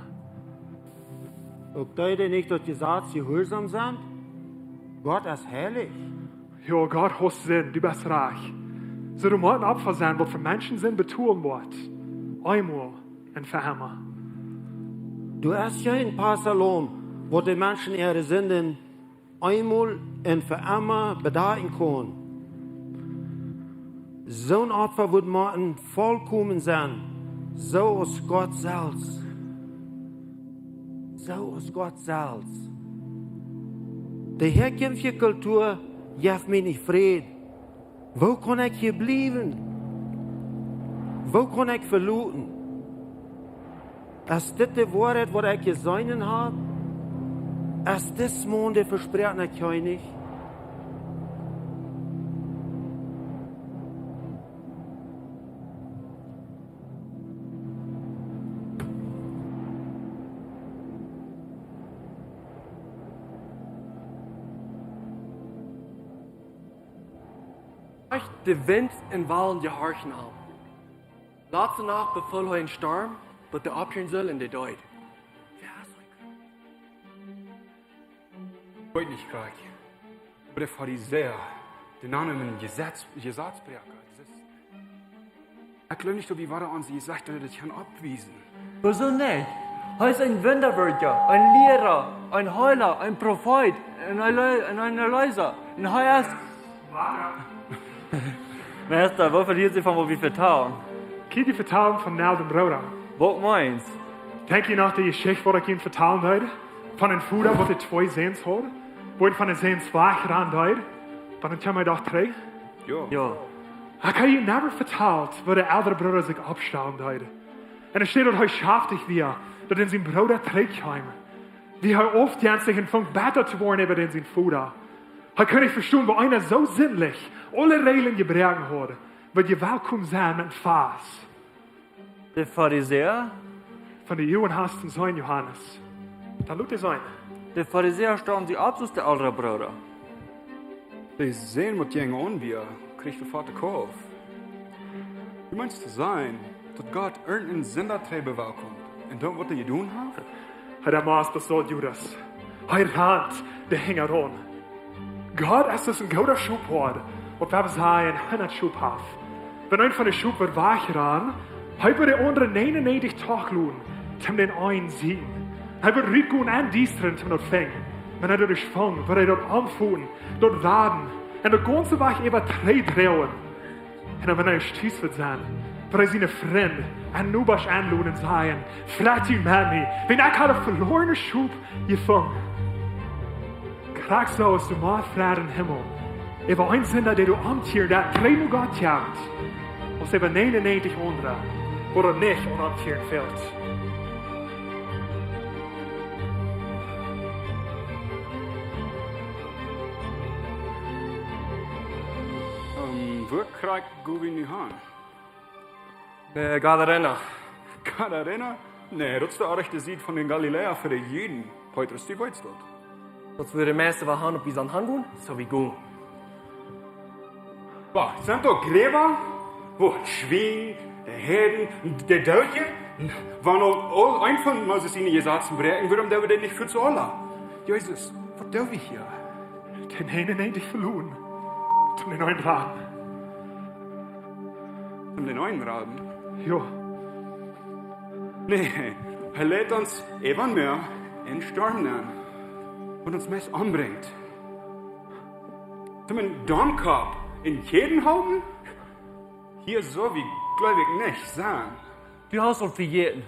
Uk dee, dee nich daut Jesaz jehuarsom sent? Gott es heilich. Jo, Gott hausst Sind, du best rajcht. Soo, du motst een Opfa sennen, waut fa Menschen Sind betolen woat. Eemol un fa emma. Du best kjeen Passalamm, waut de Menschen äare Sinden eemol un fa emma bedakjen kaun. Soon Opfa wudd motten vollkomen sennen, soo aus Gott selfst. Soo aus Gott selfst. De häakjemftje Kultua jeft mie nich Fräd. Woo kaun ekj hia bliewen? Woo kaun ekj veloten? Es dit de Woarheit, waut ekj jeseenen hab? Es dis Maun de vesproakne Kjennich? Ach, de Wint un Walen jehorchen am. Latste Nacht befool hee een Storm, daut dee opphieren sull, un dee deed. Wäa es hee? Ekj weet nich, Gott. Oba de Farisäa, dee nanen am een Jesaz, Jesazbräakja. Daut es, ekj jleew nich, daut wie wada aun see jesajcht, daut dee daut kjennen oppwiesen. Wuarom nich? Hee es een Wundawerkja, een Liera, een Heela, een Profeet, een Erlö-, een Erleesa. Un hee es... Meista, waut vehieet sikj von waut wie vetalen? Kjikj, dee vetalen von nu dän Brooda. Waut meenst? Denkj jie noch de Jeschicht, waut ekj junt vetalen deed? Von een Voda, waut twee Säns haud? Woo hee von de Säns wajchrannen deed? Dan kjeem hee doch trigj. Jo. Jo. Ekj hab junt never vetalt, woo de eldre Brooda sikj oppstalen deed. Un et steit, daut hee schaftich wia, daut dan sien Brooda trigj kjeem. Woo hee aufjeistich un funk betta to woaren äwa dän sien Voda. Hee kunn nich vestonen, woo eena soo sindich aule Räajlen jebroaken haud, waut je welkom sent met een Fast. De Farisäa? Von de Johanes sien Sän, Johanes. Dan lot dee sennen. De Farisäa stalen sikj opp aus de eldre Brooda. De Sän, waut jung aun wia, kjrieech de Voda Kopp. Woo meenst du daut, daut Gott irjent een Sinda trigj wellkomt un daut, waut hee jedonen haft? Hee, daut mott daut soo, Judas. Hee rant de Hinja aun. Gott es aus een gooda Schophoad, waut wie sajen, hundat Schop haft. Wan eent von de Schop woat wajchrannen, hee woat de aundre näajen un näajentich trigj loten, om dän eenen to finjen. Hee woat rutgonen un diestren, om daut to finjen. Wan hee daut es funk, woat hee daut aunfoten, daut raden un daut gaunze Wajch äwa trigj droagen. Un dan, wan hee tus woat sennen, woat hee siene Frind un Nobasch enloden un sajen: "Freit junt met mie, wiels ekj hab daut velorne Schop jefungen." Krakjt soo es de Macht von dän Himmel äwa een Sinda, dee doa omkjieet, dee trigj no Gott kjemt, aus äwa näajen un näajentich aundre, waut doa nich aun omkjieren fält. Ähm, wua krakjt go wie nu han? Äh, Gadarena. Gadarena? Nä, daut es de rajchte Sied von de Galiläa fa de Juden. Petrus, du weetst daut. Daut wie de Meista wua han, opp wie sent han gonen, soo wie gonen. Wua, sent doa Jräwa? Wua, Schwien, de Heiden, de Doodje? Wan aul, aul een von Moses siene Jesazen bräakjen, wuarom doo wie daut nich fa ons aula? Jesus, waut doo wie hia? Dän eenen, dän ekj veloaren. Dän eenen raden. Om dän eenen raden? Jo. Nä, hee lat ons äwa Mäa en Storm nenn, waut ons meist ombrinjt. Toom een Domkopp en Jäajen hoolen? Hia soo wie, jleew ekj, nich sennen. Du hast waut vejäten.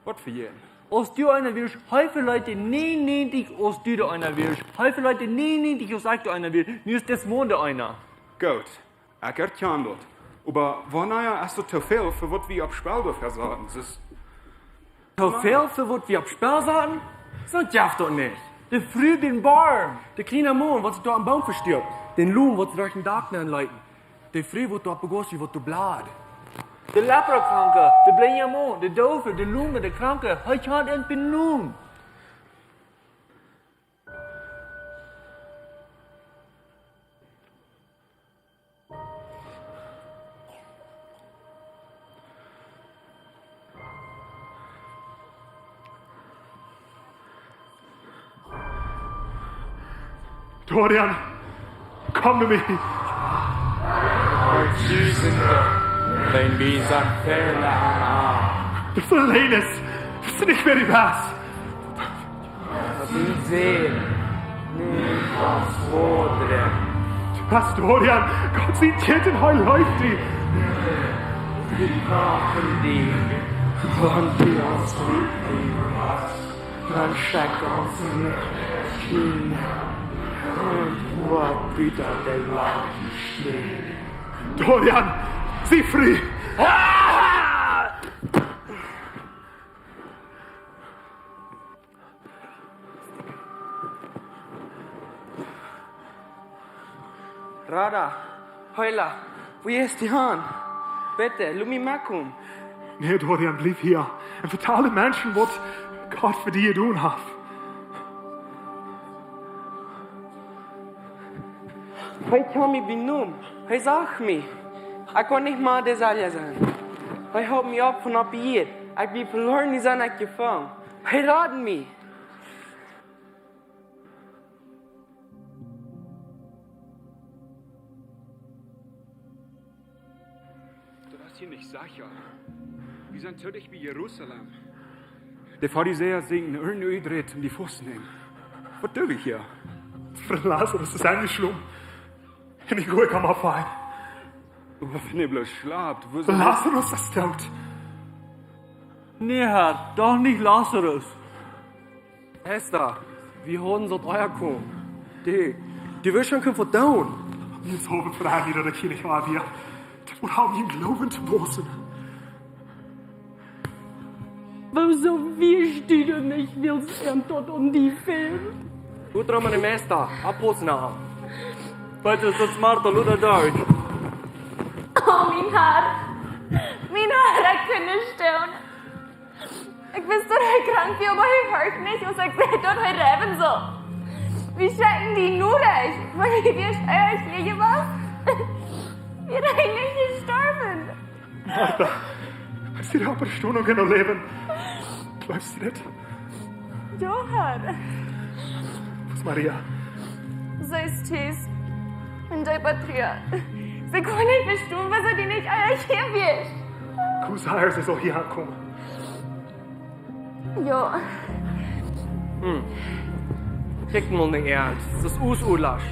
Waut vejäten? Aus du eena wieescht, hee veleet dee nieejen, aus du doa eena wieescht. Hee veleet dee nieejen, aus ekj doa eena wia. Nu es dis Maun doa eena. Goot, ekj erkjan daut. Oba wanea es daut too väl fa waut wie opp Spell doa vesaten? Daut es too väl fa waut wie opp Spell saten? Soo jeft daut nich. De Fru, dän Borm, de kjliena Maun, waut sikj doa aum Boom vestuak, dän Loom, waut see derch daut Dak nenleeten, de Fru, waut doa opp begos, waut doa blad. De Leprakranke, de blinja Maun, de Doofe, de Lome, de Kranke, hee haud an benomen. Dorian, komm no mie. Tusende, wan wie sent väle aun. Du velenest, daut es nich, wäa du best. Daut wie sent nich aus Voda. Du best Dorian, Gott sien Kjint, un hee leeft die. Wie brucken die, wan du ons lief hast. Dan schekj ons nich hia, un waut bäta de Welt steit. Dorian, sie frie! Ah! Rada, Heela, wua es dee han? Bitte, lot mie metkomen. Nä, Dorian, bliew hia. Un vetal de Menschen, waut Gott fa die jedonen haft. Hee kjeem mie bie Nomen. Hee sach mie. Ekj kaun nich mea deselwja sennen. Hee halp mie opp von opp de Ieed. Ekj wia veloaren, nu sie ekj jefungen. Hee rad mie. Daut es hia nich secha. Wie sent too dicht bie Jerusalem. De Farisäa sinjen irjent uträd om die faust to nämen. Waut doo wie hia? Fr- Lazarus es enjeschlopen. Un ekj hol am opp. Oba wan hee bloos schlapt, wuarom? Lazarus es doot. Nä, Herr, doch nich Lazarus. Meista, wie haben soo ea komen. Dee, dee wudd schwoa kjennen vedonen. Wie es hoof Fru, daut ekj hia nich mea wia. Daut wudd haben jun Gloowen to boosen. Wuarom wieescht du dan nich, wiels am daut om die fält? Waut doo wie, Meista? Apostel. Bitte, daut Marta, Luther, David. Oh, mien Herr. Mien Herr, ekj kunn nich stonen. Ekj wist, daut hee krank wia, oba hee horcht nich, aus ekj säd, daut hee läwen sull. Wie schekjten die Norecht, wan du wieescht ea hia jewast, wia hee nich jestorwen. Marta, es hee opp de Stonunk un läwen? Jleefst du daut? Jo, Herr. Wua es Maria? See es tus. Un dee bediet. See kunn nich vestonen, wuarom see nich ea hia wia. Kjikj, Herr, see saul hia aunkomen. Jo. Hm. Kjikj mol no äant. Daut es Uasoak.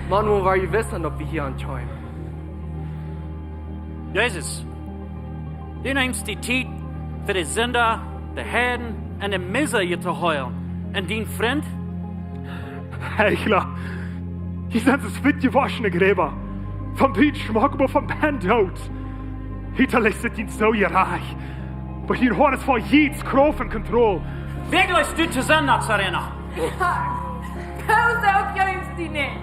Mau nu, wua wie wisten, daut wie hia aunkomen. Jesus, du nemst die Tiet fa de Sinda, de Heiden un de Miesje to heelen. Un dien Frint? Hee, klar. Hia sent soo witt jewoschne Gräba. Von buten schmock, oba von bennen doot. Hia lächt et nich soo jerajcht. Oba hia haft et voll jieda Krauft un Kontroll. Wäa jleefst du to sennen, Nazarener? Kjikj, soo jleefst du nich.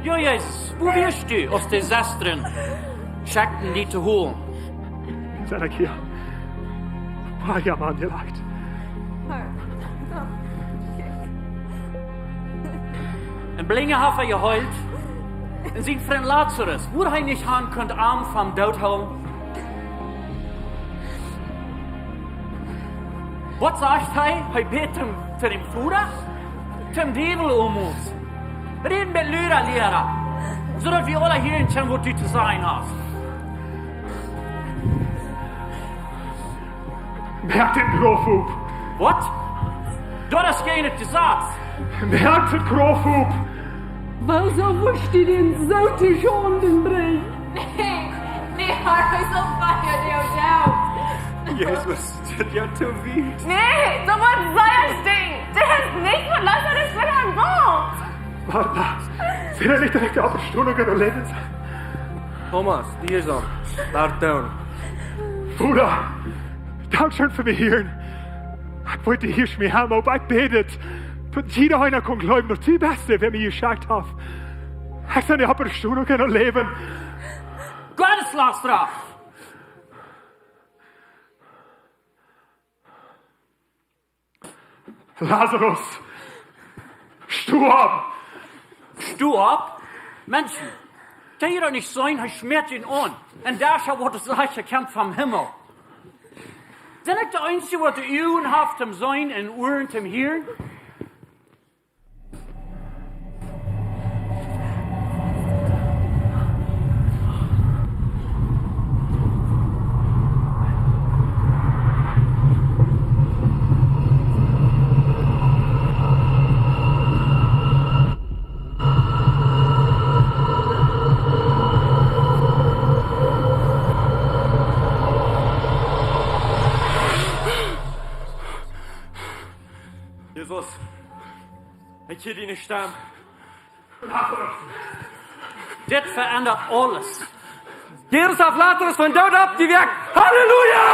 Jo, Jesus, wua wieescht du, aus de Sestren schekjten die to holen? Sent ekj hia. Wua es mien Mann? Een Blinja haft hee jeheelt. Un sien Frint Lazarus, wudd hee nich haben kunt am vom Doot hoolen? Waut sajcht hee? Hee bät to, to däm Voda? Tom Diewel om ons. Räd een bät luda, Liera. Soo daut wie aula hieren kjennen, waut du to sajen hast. Moak dän Grauf op. Waut? Daut es jäajen daut Jesaz. Moak dän Grauf op. Wuarom wurscht du dän soo to Schonden brinjen? Nä, nä, hee es opp Fia, dee doot. Jesus, daut es jo to wiet. Nä, daut woat sea stinkjen. Daut es nich waut Lazarus velangt. Marta, sie daut nich direkt opp de Stonunk un läwen? Thomas, hia es hee. Pardon. Voda, dankscheen fa mie hieren. Ekj weet, du hieescht mie, Herr, oba ekj bäd, daut jieda eena kaun jleewen, daut du best, wäa mie jeschekjt haft. Ekj sie nich opp de Stonunk un läwen. Gott es Lazarus. Lazarus, sto opp! Sto opp? Menschen, kjenn jie daut nich seenen? Hee schmäat an. Un daut es waut hee sajcht, hee kjemt vom Himmel. Sie ekj de eensja, waut de Uagen haft toom seenen un Uaren toom hieren? Jesus, ekj hia diene Stemm. Dit veendat aules. Jesus haft Lazarus vom Doot oppjewakjt. Halleluja!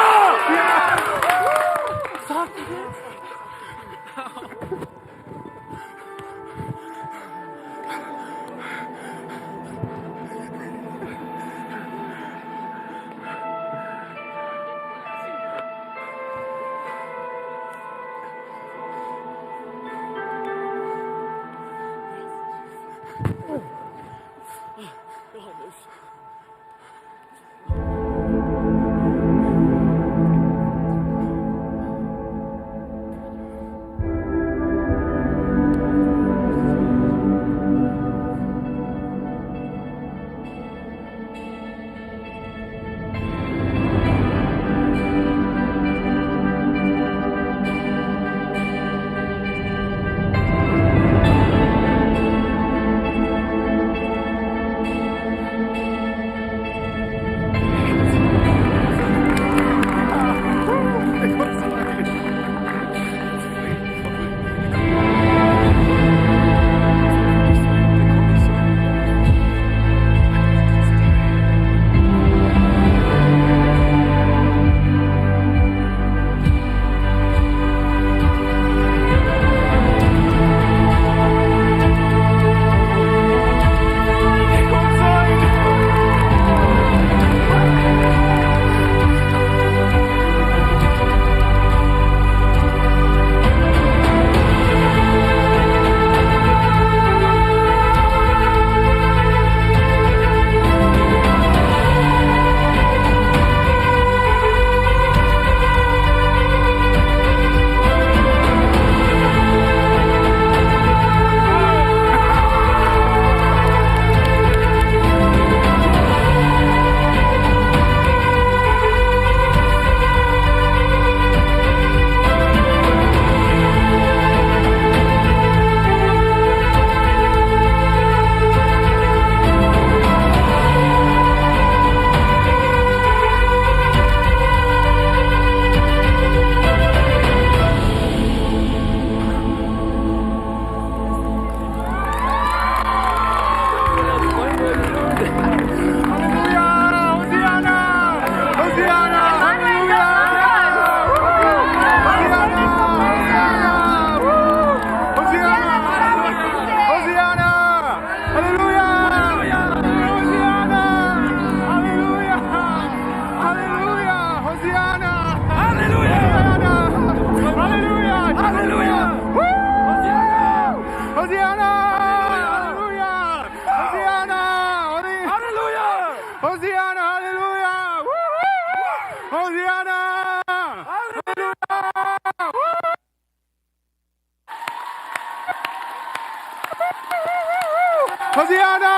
Hosianna!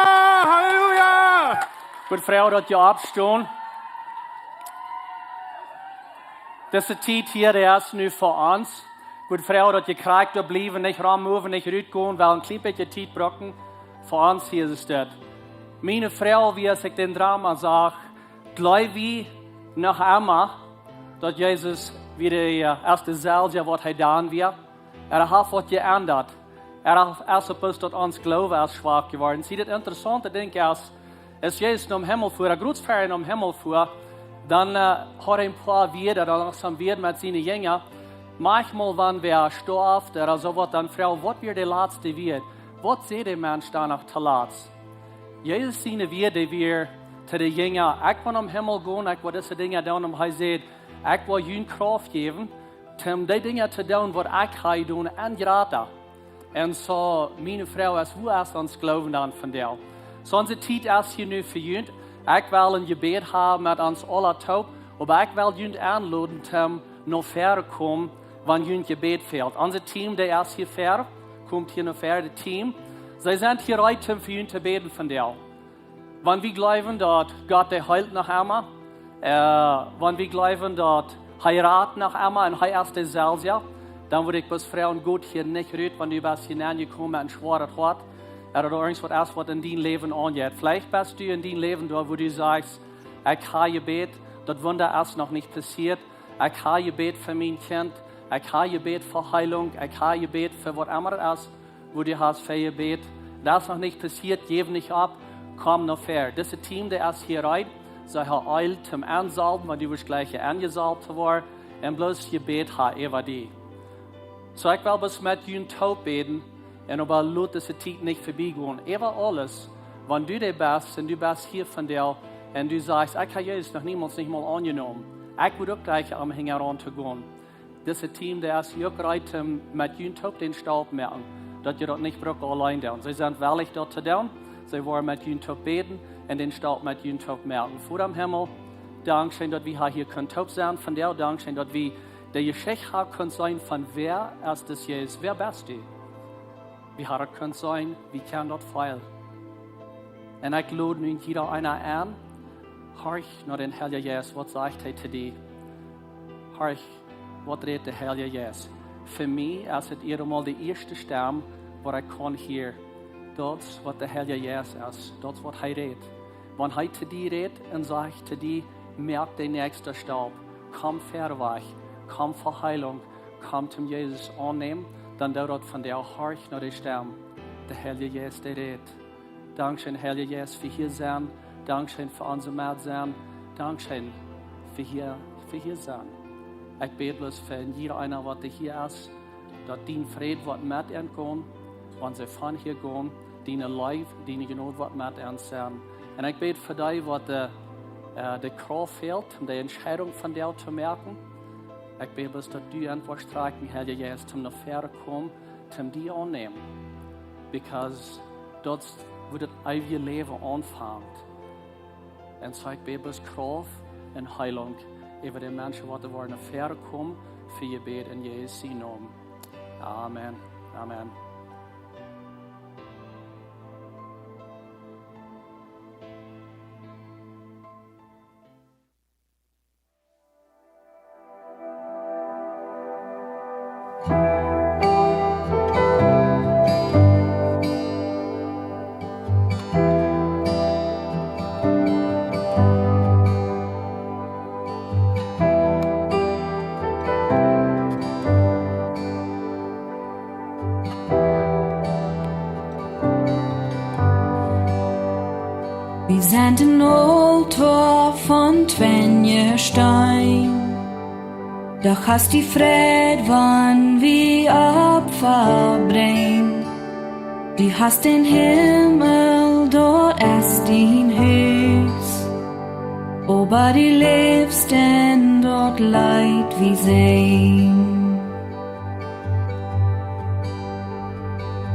Halleluja! Ekj wudd froagen, daut jie oppstonen. Dise Tiet hia, dee es nu fa ons. Ekj wudd froagen, daut jie krakjt doa bliewen, nich rommoven, nich rutgonen, wiels een kjlien bät Tiet brucken. Fa ons hia es dit. Miene Froag wia, aus ekj dän Draum sach, jleew wie noch emma, daut Jesus wada, äh, aus deeselwja, waut hee dan wia? Ooda haft waut jeendat? Ooda es et bloos, daut ons Gloowen es schwak jeworden? See, daut interessaunte Dinkj es, aus Jesus nom Himmel fua, ooda krakjt ver hee nom Himmel fua, dan, äh, haud hee een poa Wieed, dan haud hee een Wieed met siene Jinja. Maunchmol, wan wäa storf ooda soo waut, dan froag: "Waut wia de latste Wieed? Waut säd de Mensch dan noch toolatst?" Jesus siene Wieed, dee wia to de Jinja: "Ekj woa nom Himmel gonen, ekj woa dise Dinja doonen." Un hee säd: "Ekj woa junt Krauft jäwen, om dee Dinja to doonen, waut ekj hab jedonen, un jrata." Un soo, miene Froag es: Woo es ons Gloowen dan vondoag? Soo, onse Tiet es hia nu fa junt. Ekj well een Jebäd haben met ons aula toop, oba ekj well junt enloden, om no väaren to komen, wan junt Jebäd fält. Onse Team, dee es hia väa, komt hia no väaren, daut Team. See sent hia reed, om fa junt to bäden vondoag. Wan wie jleewen, daut Gott, dee heelt noch emma, äh, wan wie jleewen, daut hee rat noch emma un hee es deeselwja, dan wudd ekj bloos froagen: Go hia nich rut, wan du best hia nenjekomen met een schwoaret Hoat, ooda doa irjent waut es, waut en dien Läwen aunjeit. Veleicht best du en dien Läwen doa, wua du sajchst: "Ekj hab jebät, daut Wunda es noch nich passieet. Ekj hab jebät fa mien Kjint. Ekj hab jebät fa Heilunk. Ekj hab jebät fa waut emma et es, wua du hast fa jebät. Daut es noch nich passieet, jeff nich opp. Komm no väaren." Dise Team, dee es hia reed. See haben Eel om auntosalwen, wan du woascht jlikj aunjesalwt woaren. Un bloos Jebäd haben äwa die. Soo, ekj well bloos met junt toop bäden un oba lot dise Tiet nich verbie gonen. Äwa aules, wan du doa best un du best hia vondoag un du sajchst: "Ekj hab Jesus noch niemols nich mol aunjenomen. Ekj wudd uk jlikj aum hinjaraun to gonen." Dise Team, dee es hia uk reed, om met junt toop dän Staup moaken, daut jie daut nich brucken auleen doonen. See sent wellich, daut to doonen. See woaren met junt toop bäden un dän Staup met junt toop moaken. Voda em Himmel, dankscheen, daut wie hia kunnen toop sennen vondoag. Dankscheen, daut wie de Jeschicht haben kunnen seenen von: Wäa es dis Jesus? Wäa best du? Wie haben daut kunnen seenen, wie kjennen daut feelen. Un ekj lod nu jieda eena aun, horch no dän Heiljen Jeist, waut sajcht hee to die? Horch, waut rät de Heilje Jeist? Fa mie es et ieescht mol de ieeschte Stemm, waut ekj kaun hieren. Daut es, waut de Heilje Jeist es, daut es, waut hee rät. Wan hee to die rät un sajcht to die: "Moak dän näakjsten Staup, komm väaren, komm fa Heilunk, komm om Jesus aunnämen", dan doo daut vondoag, horch no de Stemm. De Heilje Jeist, dee rät. Dankscheen, Heilja Jeist, fa hia sennen. Dankscheen fa onse Metsennen. Dankscheen fa hia, fa hia sennen. Ekj bäd bloos fa jieda eena, waut hia es, daut dien Fräd woat met an gonen, wan see von hia gonen, diene Leew, diene Jnod woat met an sennen. Un ekj bäd fa dee, waut de, äh, de Krauft fält, om de Entscheidunk vondoag to moaken. Ekj bäd bloos, daut du an woascht trakjen, Heilja Jeist, om no väaren to komen, om die aunnämen. Because daut es, wua daut eewje Läwen aunfangt. Un soo ekj bäd bloos Krauft un Heilunk äwa de Menschen, waut woaren no väaren komen fa Jebäd, en Jesus sienen Nomen. Amen. Amen. Wie sent een Altoa von twinje Steen, doch hast die Fräd, wan wie Opfa brinjen. Du hast dän Himmel, daut es dien Hus, oba du läfst en daut Leet, wie seenen.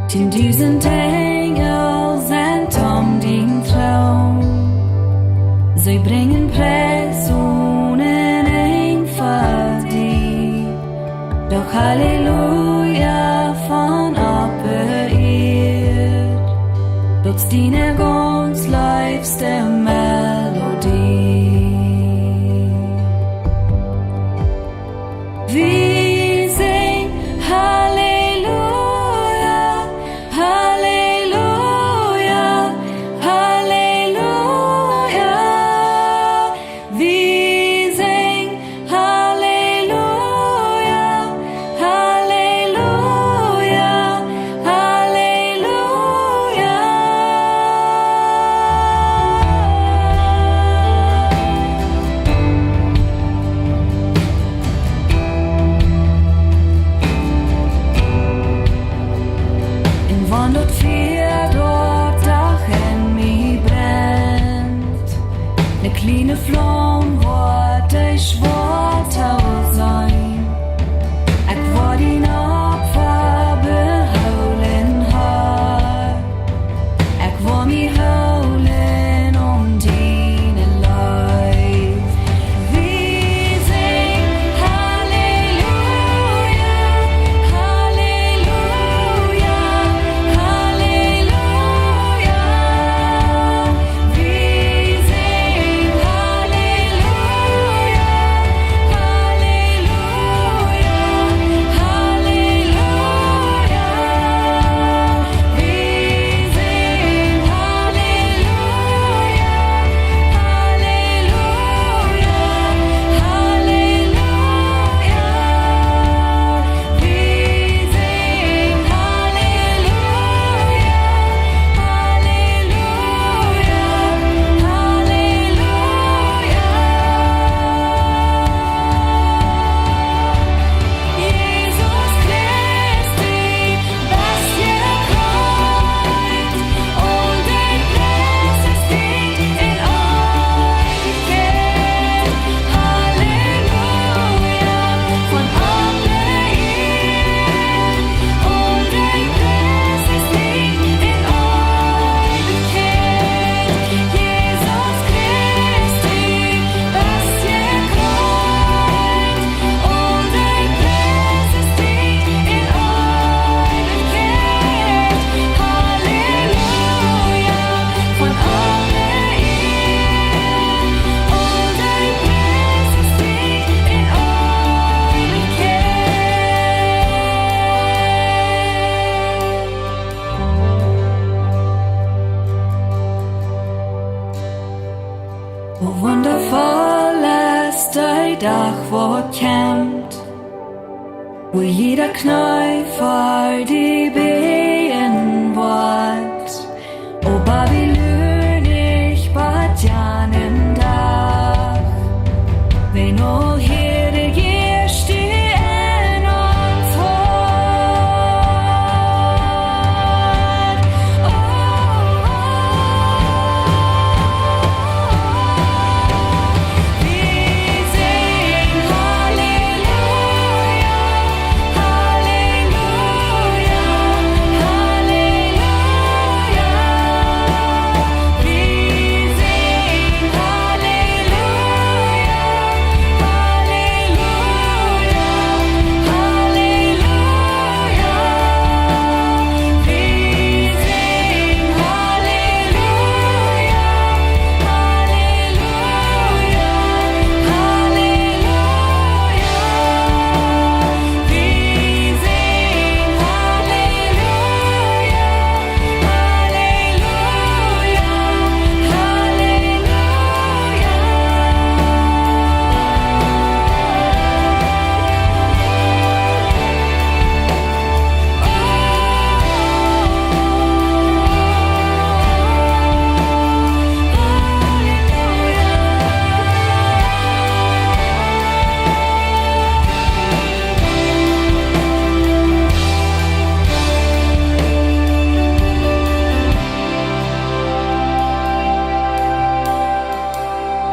Tieen dusent Enjel sent om dien Troon. See brinjen Pries onen Enj fa die. Doch Halleluja von oppe Ieed. Daut es Diene gaunz leefste Melodie. Wie sinjen Halleluja, Halleluja, Halleluja. Wie sinjen Halleluja, Halleluja, Halleluja. Un wan daut Fia doa doch en mie brennt, ne kjliene Flaum woat dee schwoa to sennen. Ekj woa dien Opfa behoolen, Herr. Ekj woa mie hoolen aun diene Leew. Wie sinjen Halleluja, Halleluja, Halleluja. Wie sinjen Halleluja, Halleluja, Halleluja. Wie sinjen Halleluja, Halleluja, Halleluja. Wie sinjen Halleluja, Halleluja, Halleluja. Jesus Christi, best du groot, un dien Pries es dicht en Eewichkjeit. Halleluja, von aule Ieed, un dien Pries es dicht en Eewichkjeit. Jesus Christi, best du groot, un dien Pries es dicht en Eewichkjeit. Halleluja, von aule Ieed, un dien Pries es dicht en Eewichkjeit. Woo wundafoll es dee Dach, waut kjemt, wua jieda Kjnee ver